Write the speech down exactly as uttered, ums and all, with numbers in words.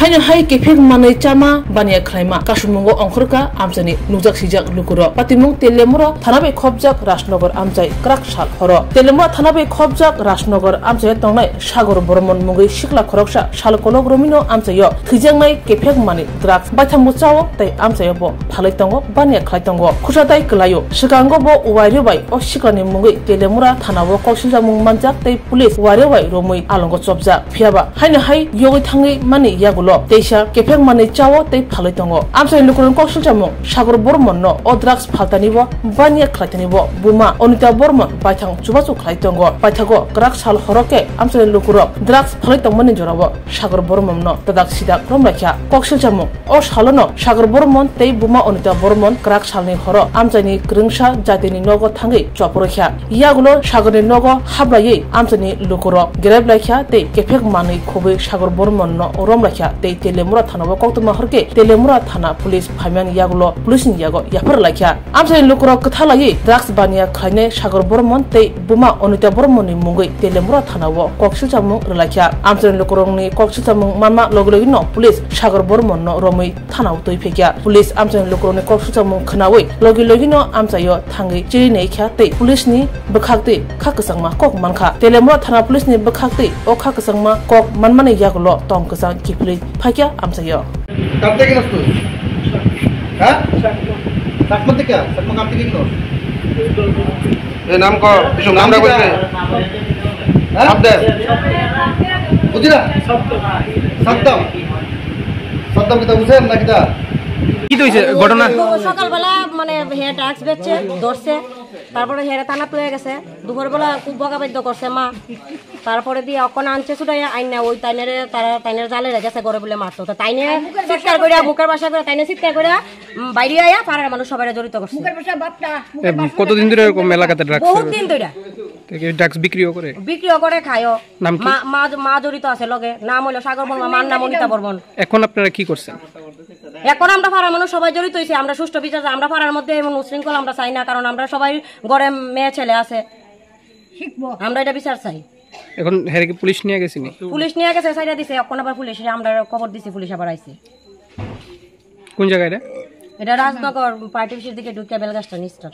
Haino hai kephek manwi chama baniya khlaima kasungmungo ongkhorkha amchaini nukjak sijak lukurok. Patimung Telemura thana bai khopjak Rajnagar amchai kwrak sal horo. Telemura thana bai khopjak Rajnagar amchaio tongnai Sagar Bormon mungwi sikla khoroksa sal kolok romwino amchaio thwijaknai kephek manwi drugs baithangbo chao tei amchaio bo phalwi tongo, baniya khlai tongo. Khusa tai kwlaio. Swkango bo wario bai o siklani mungwi Telemura thanao kok silchakmung manjak tei police wario bai romwi alongo chopjak. Phiyaba haino hai yogwi thangwi mani yagulo teisa kephek manwi chao tei phalwi tongo. Amchaini lukurokni kok silchakmung Sagar Bormonno o drugs phaltanibo baniya khlaitanibo buma Onita Bormon baithang chubachu khlai tongo. Paithago kwrak sal horo khe amchaini lukurok drugs phalwi tongmani jorao Sagar Bormonno twdak sidak romlaikha. Kok silchakmung. O salono Sagar Bormon tei buma Onita Bormon kwrak salni horo amchaini kwrwngsa jatini nogo thangwi choporoikha. Yagulo Sagarni nogo hablaiwi amchaini lukurok gerep laikha tei kephek manwi khobwi Sagar Bormonno romlaikha tei Telemura thanao koktwma horkhe Telemura thana police phaimani yagulo policeni yago yaphar laikha. Amchaini lukurok kwthalaiwi drugs baniya khlainai Sagar Bormon tei buma Onita Bormonni mungwi Telemura thanao kok silchakmung rwlaikha. Amchaini lukurokni kok silchakmung manma logi logino police Sagar Bormonno romwi thanao twi phaikha. Police amchaini lukurokni kok silchakmung khnaui logi logino amchaio thangwi chiri naikha tei policeni bwkhaktwi kha kwchangma kok mankha. Telemura thana policeni bwkhaktwi o kha kwchangma kok manmani yagulo tong kwchang kiphilwi phaikha amchaio. कब देखेगा तू? हाँ? सात मत क्या? सात मत कब देखेगा? ये नाम को, ये नाम नाम क्या? हाँ? शब्द। बुझला? सद्दाम। सद्दाम किता हुसैन ना किता? কি হয়েছে ঘটনা? সকালবেলা মানে হে ড্রাগস বেচছে, ধরছে, তারপরে হেরে থানা পেয়ে গেছে। দুপুরবেলা খুব বকাবাদ্য করছে মা। তারপরে দিয়ে অখন আনছে ছুটাইয়া আইন না ওই তাইনারে, তারা তাইনার জালে রেখেছে ঘরে বলে মারতো। তো তাইনে চিৎকার করে, বুকের ভাষা করে, তাইনে চিৎকার করে, উম, বাইরে আয়া পাড়ার মানুষ সবাই জড়িত করছে। মুখের ভাষা বাপটা, এ, মুখের ভাষা কতদিন ধরে এরকম এলাকাতে ড্রাগস বহুত দিন ধরে। ড্রাগস বিক্রিও করে? বিক্রিও করে, খায়ও। নাম কি? মা, মা, মা জড়িত আছে লগে। নাম হইলো সাগর বর্মন, মার নাম অনিতা বর্মন। এখন আপনারা কি করছেন? এখন আমরা পাড়ার মানুষ সবাই জড়িত হইছে। আমরা সুষ্ঠু বিচার চাই। আমরা পাড়ার মধ্যে এমন উশৃঙ্খল আমরা চাই না, কারণ আমরা সবাই ঘরে মেয়ে ছেলে আছে। আমরা এটা বিচার চাই। এখন হেরে কি পুলিশ নিয়ে গেছে নি? পুলিশ নিয়ে গেছে, ছাইড়া দিছে। এখন আবার পুলিশে আমরা খবর দিছি, পুলিশ আবার আইছে। কোন জায়গা এটা? এটা রাজনগর পার্টি অফিসের দিকে ঢুকে বেলগাছটা নিচটা।